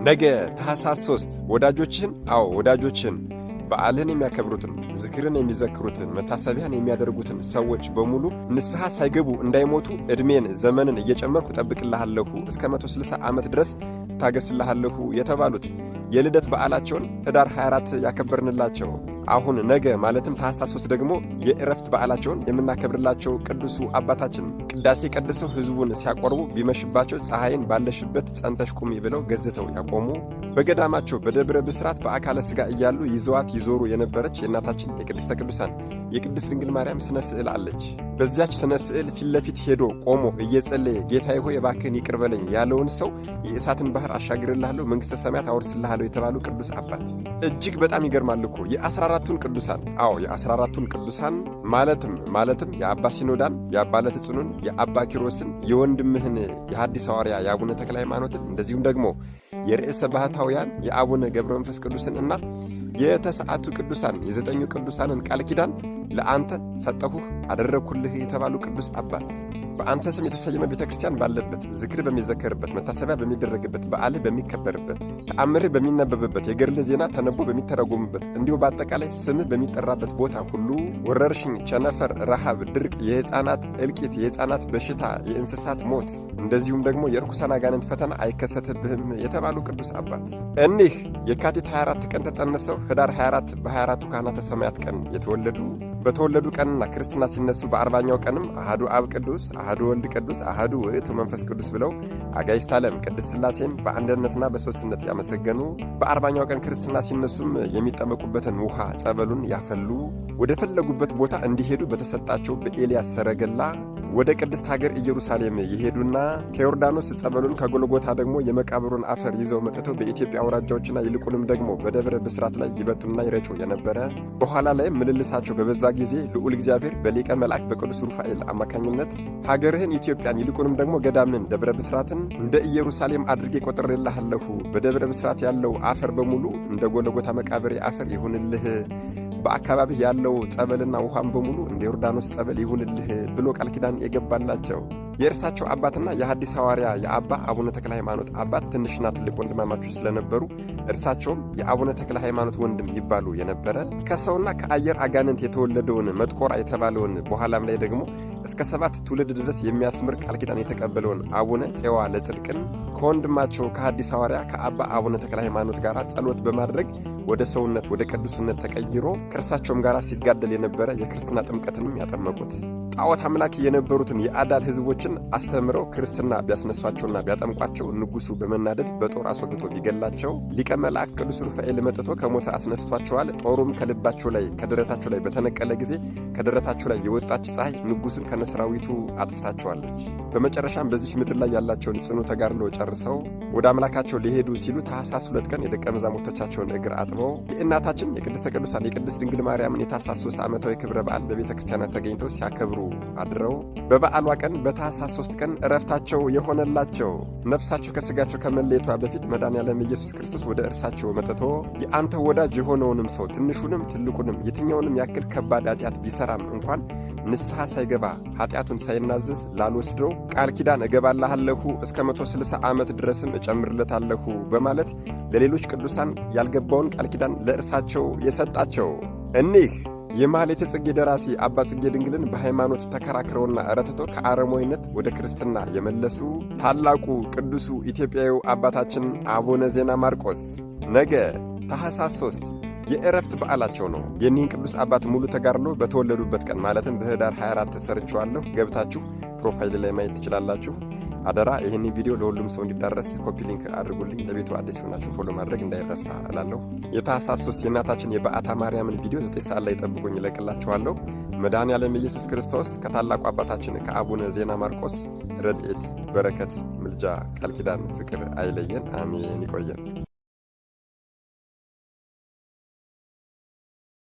ነገ ታኅሳስ 3 ወዳጆችን፣ አዎ ወዳጆችን፣ በዓልህን የሚያከብሩትን፣ ዝክርን የሚዘክሩትን፣ መታሰቢያን የሚያደርጉትን ሰዎች በሙሉ ንስሐ ሳይገቡ እንዳይሞቱ ዕድሜን ዘመንን እየጨመርኩ እጠብቅልሃለሁ፣ እስከ 160 ዓመት ድረስ እታገስልሃለሁ የተባሉት፣ የልደት በዓላቸውን ኅዳር 24 ያከበርንላቸው፣ አሁን ነገ ማለትም ታኅሳስ 3 ደግሞ የእረፍት በዓላቸውን የምናከብርላቸው ቅዱሱ አባታችን ቅዳሴ ቀድሰው ሕዝቡን ሲያቆርቡ ቢመሽባቸው ፀሐይን ባለሽበት ጸንተሽ ቁሚ ብለው ገዝተው ያቆሙ፣ በገዳማቸው በደብረ ብስራት በአካለ ሥጋ እያሉ ይዘዋት ይዞሩ የነበረች የእናታችን የቅድስተ ቅዱሳን የቅድስት ድንግል ማርያም ስነ ስዕል አለች። በዚያች ስነ ስዕል ፊት ለፊት ሄዶ ቆሞ እየጸለየ ጌታዬ ሆይ እባክህን ይቅር በለኝ ያለውን ሰው የእሳትን ባህር አሻግርልሃለሁ፣ መንግሥተ ሰማያት አወርስልሃለሁ የተባሉ ቅዱስ አባት እጅግ በጣም ይገርማል እኮ። የ14ቱን ቅዱሳን፣ አዎ የ14ቱን ቅዱሳን ማለትም የአባ ሲኖዳን፣ የአባ ለትጽኑን፣ የአባ ኪሮስን፣ የወንድምህን የሐዲስ ሐዋርያ የአቡነ ተክለ ሃይማኖትን፣ እንደዚሁም ደግሞ የርዕሰ ባህታውያን የአቡነ ገብረ መንፈስ ቅዱስን እና የተሰዓቱ ቅዱሳን የዘጠኙ ቅዱሳንን ቃል ኪዳን ለአንተ ሰጠሁህ አደረግኩልህ የተባሉ ቅዱስ አባት፣ በአንተ ስም የተሰየመ ቤተ ክርስቲያን ባለበት፣ ዝክር በሚዘከርበት፣ መታሰቢያ በሚደረግበት፣ በዓልህ በሚከበርበት፣ ተአምርህ በሚነበብበት፣ የገድልህ ዜና ተነቦ በሚተረጎምበት፣ እንዲሁ በአጠቃላይ ስምህ በሚጠራበት ቦታ ሁሉ ወረርሽኝ፣ ቸነፈር፣ ረሃብ፣ ድርቅ፣ የሕፃናት እልቂት፣ የሕፃናት በሽታ፣ የእንስሳት ሞት፣ እንደዚሁም ደግሞ የርኩሳን አጋንንት ፈተና አይከሰትብህም የተባሉ ቅዱስ አባት፣ እኒህ የካቲት 24 ቀን ተጸንሰው ኅዳር 24 በ24ቱ ካህናተ ሰማያት ቀን የተወለዱ፣ በተወለዱ ቀንና ክርስትና ሲነሱ በ40ኛው ቀንም አሐዱ አብ ቅዱስ፣ አሐዱ ወልድ ቅዱስ፣ አሐዱ ውእቱ መንፈስ ቅዱስ ብለው አጋዕዝተ ዓለም ቅድስት ሥላሴን በአንድነትና በሦስትነት ያመሰገኑ፣ በ40ኛው ቀን ክርስትና ሲነሱም የሚጠመቁበትን ውሃ ጸበሉን ያፈሉ፣ ወደ ፈለጉበት ቦታ እንዲሄዱ በተሰጣቸው በኤልያስ ሰረገላ ወደ ቅድስት ሀገር ኢየሩሳሌም የሄዱና ከዮርዳኖስ ጸበሉን ከጎልጎታ ደግሞ የመቃብሩን አፈር ይዘው መጥተው በኢትዮጵያ አውራጃዎችና ይልቁንም ደግሞ በደብረ ብስራት ላይ ይበቱና ይረጩ የነበረ፣ በኋላ ላይም ምልልሳቸው በበዛ ጊዜ ልዑል እግዚአብሔር በሊቀ መላእክት በቅዱስ ሩፋኤል አማካኝነት ሀገርህን ኢትዮጵያን ይልቁንም ደግሞ ገዳምን ደብረ ብስራትን እንደ ኢየሩሳሌም አድርጌ ቆጥሬልሃለሁ፣ በደብረ ብስራት ያለው አፈር በሙሉ እንደ ጎልጎታ መቃብሬ አፈር ይሁንልህ፣ በአካባቢህ ያለው ጸበልና ውሃም በሙሉ እንደ ዮርዳኖስ ጸበል ይሁንልህ ብሎ ቃል ኪዳን የገባላቸው፣ የእርሳቸው አባትና የሐዲስ ሐዋርያ የአባ አቡነ ተክለ ሃይማኖት አባት ትንሽና ትልቅ ወንድማማቾች ስለነበሩ እርሳቸውም የአቡነ ተክለ ሃይማኖት ወንድም ይባሉ የነበረ፣ ከሰውና ከአየር አጋንንት የተወለደውን መጥቆራ የተባለውን በኋላም ላይ ደግሞ እስከ 7 ትውልድ ድረስ የሚያስምር ቃል ኪዳን የተቀበለውን አቡነ ፄዋ ለጽድቅን ከወንድማቸው ከሐዲስ ሐዋርያ ከአባ አቡነ ተክለ ሃይማኖት ጋር ጸሎት በማድረግ ወደ ሰውነት ወደ ቅዱስነት ተቀይሮ ከእርሳቸውም ጋር ሲጋደል የነበረ፣ የክርስትና ጥምቀትንም ያጠመቁት፣ ጣዖት አምላኪ የነበሩትን የአዳል ሕዝቦችን አስተምረው ክርስትና ቢያስነሷቸውና ቢያጠምቋቸው ንጉሱ በመናደድ በጦር አስወግቶ ቢገላቸው ሊቀ መላእክት ቅዱስ ሩፋኤል መጥቶ ከሞተ አስነስቷቸዋል። ጦሩም ከልባቸው ላይ ከደረታቸው ላይ በተነቀለ ጊዜ ከደረታቸው ላይ የወጣች ፀሐይ ንጉሱን ከነሰራዊቱ አጥፍታቸዋለች። በመጨረሻም በዚች ምድር ላይ ያላቸውን ጽኑ ተጋድሎ ጨርሰው ወደ አምላካቸው ሊሄዱ ሲሉ ታኅሳስ 2 ቀን የደቀ መዛሙርቶቻቸውን እግር አጥበው የእናታችን የቅድስተ ቅዱሳን የቅድስት ድንግል ማርያምን የታኅሳስ 3 ዓመታዊ ክብረ በዓል በቤተ ክርስቲያናት ተገኝተው ሲያከብሩ አድረው በበዓሏ ቀን በታኅሳስ 3 ቀን እረፍታቸው የሆነላቸው፣ ነፍሳቸው ከሥጋቸው ከመለየቷ በፊት መድኃኔዓለም ኢየሱስ ክርስቶስ ወደ እርሳቸው መጥቶ የአንተ ወዳጅ የሆነውንም ሰው ትንሹንም ትልቁንም የትኛውንም ያክል ከባድ ኃጢአት ቢሰራም እንኳን ንስሐ ሳይገባ ኃጢአቱን ሳይናዘዝ ላልወስደው ቃል ኪዳን እገባልሃለሁ፣ እስከ 160 ዓመት ድረስም እጨምርለታለሁ በማለት ለሌሎች ቅዱሳን ያልገባውን ቃል ኪዳን ለእርሳቸው የሰጣቸው፣ እኒህ የማኅሌተ ጽጌ ደራሲ አባ ጽጌ ድንግልን በሃይማኖት ተከራክረውና ረትተው ከአረሞይነት ወደ ክርስትና የመለሱ ታላቁ ቅዱሱ ኢትዮጵያዊው አባታችን አቡነ ዜና ማርቆስ ነገ ታኅሳስ 3 የእረፍት በዓላቸው ነው። የኒህን ቅዱስ አባት ሙሉ ተጋድሎ በተወለዱበት ቀን ማለትም በኅዳር 24 ሰርቼዋለሁ። ገብታችሁ profile ላይ ማየት ትችላላችሁ። አደራ ይህን ቪዲዮ ለሁሉም ሰው እንዲዳረስ copy link አድርጉልኝ። ለቤቱ አዲስ የሆናችሁ follow ማድረግ እንዳይረሳ እላለሁ። የታኅሳስ 3 የእናታችን የበዓታ ማርያምን ቪዲዮ 9 ሰዓት ላይ ጠብቁኝ እለቅላችኋለሁ። መድኃኔዓለም ኢየሱስ ክርስቶስ ከታላቁ አባታችን ከአቡነ ዜና ማርቆስ ረድኤት፣ በረከት፣ ምልጃ፣ ቃል ኪዳን፣ ፍቅር አይለየን። አሜን። ይቆየን።